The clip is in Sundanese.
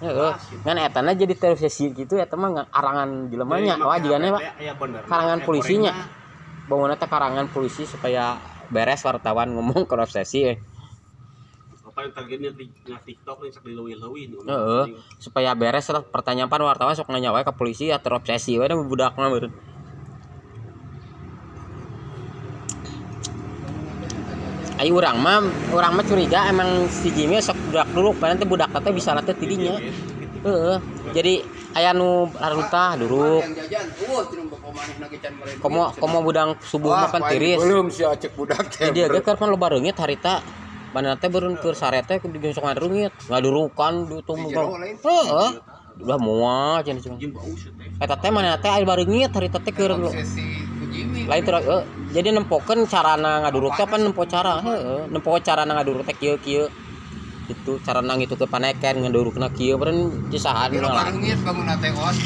Heeh. Ngan etana jadi terobsesi gitu eta mah arangan jelema nya. Wah, jigana Pak. Aya bener. Karangan Aya polisinya. gorengna. Bangunna teh karangan polisi supaya beres wartawan ngomong ke obsesi. Apa yang targetnya di na TikTok nih sok dileuwih-leuwih nih. Heeh, supaya beres lah pertanyaan pan wartawan sok nanya wae ke polisi ya terobsesi we da budakna meureun. Ai urang mah curiga emang si Jimmy sok budak dulu, padahal teh budak teh bisa teh tidinya. Heeh. Jadi aya nu laruntah duruk. Yang jajan, eueuh cenah bapak manehna ge can mere duit. Komo komo budang subuh mah pan tiris. Belum si acek budak teh. Jadi dia keur pan loba reungit harita. Mana teh beureun keur sare teh di sok ngareungit, ngadurukan di Di jero lain. Heeh. Udah moal cenah cenah. Jim bau sih teh. Eta teh mana teh aya bareungit harita teh keur Obsesi ku Jimmy. Lain terus jadi nempokeun carana ngaduruk teh apa nempo cara heeh nempo carana ngaduruk teh kieu kieu gitu carana ngitukeun paneken ngadurukna kieu beureun cisahan Tapi lo bareungit bangun teh os.